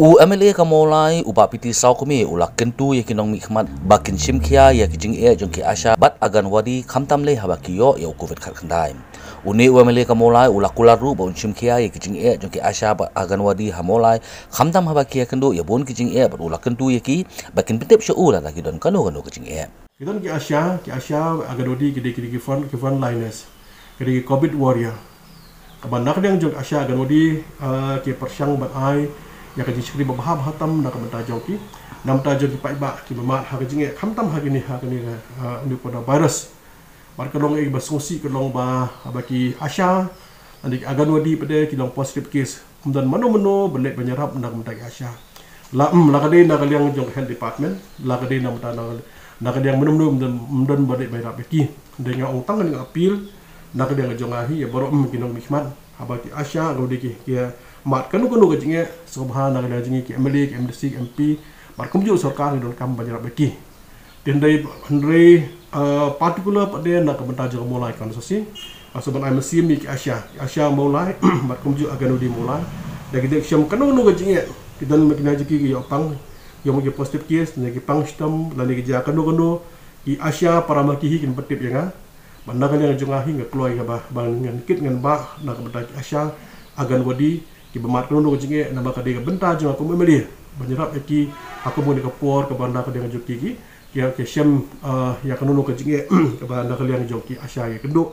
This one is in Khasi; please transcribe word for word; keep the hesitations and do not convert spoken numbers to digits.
U M L A ka Mawlai, u Bah P T Sawkmie, u la kyntu ïa ki nongmihkhmat ba kin shim khia ïa ki jingeh jong ki ASHA bad Anganwadi khamtam lei haba ki ïoh ïa u Covid khatkhyndai. Une u M L A ka Mawlai u la kular ruh ba un shim khia ïa ki jingeh jong ki ASHA bad Anganwadi ha Mawlai khamtam haba ki ïakynduh ïa bun ki jingeh bad u la kyntu ïa ki ba kin pyntip sha u lada ki don kano kano ka jingeh. Ki don ki ASHA, ki ASHA, Anganwadi, ki dei, ki dei ki front, ki frontliners, ki dei ki Covid warrior. Kaba na ka liang jong ASHA, Anganwadi, ah, ki pyrshang ban ai ïa ka jingshakri ba bha bha tam na ka bynta jong ki, na ka bynta jong ki paidbah kiba mad ha ka jingeh, khamtam ha kine, ha kine, ah, une u coronavirus. Bad ka long ei ba sngewsih ka long ba, ba ki ASHA lane ki Anganwadi pat de ki long positive case. Ym don mano mano ba leit ban ïarap na ka bynta ki ASHA. La, mm, la ka dei na ka liang jong ka health department, la ka dei na ka bynta na, na ka liang mano mano, ym don, ym don ba leit ban ïarap ïa ki. Hynrei nga ong tang, nga appeal na ka liang jong nga hi ïa baroh, mm, ki nongmihkhmat, haba ki ASHA, Anganwadi ki, ki mad kano kano ka jingeh, sngewbha na ka liang jong ngi ki M L A, ki M D C, ki M P bad kumjuh sorkar ngi donkam ban ïarap ïa ki. Te hynrei, hynrei, eh, particular pat de na ka bynta jong ka Mawlai constituency, nga sngewbha ban ai mynsiem ïa ki ASHA, ki ASHA Mawlai bad kumjuh Anganwadi Mawlai. Da ki dei shem kano kano ka jingeh, ki don ma ki na jong ki, ki ïoh pang, ïoh ma ki positive case, ne ki pang shitom lane ki jia kano kano, ki ASHA para ma ki hi kin pyntip ïa nga. Bad na ka liang jong nga hi nga kloi kaba, ba ngan kit ngan bah na ka bynta ki ASHA, Anganwadi, kiba mad kano kano ka jingeh, namar ka dei ka bynta jong nga kum u M L A ban ïarap ïa ki ha kum kane ka por kaba na ka liang jong ki, ki, ki, ki shem, ah, ïa kano kano ka jingeh kaba na ka liang jong ki ASHA ïakynduh.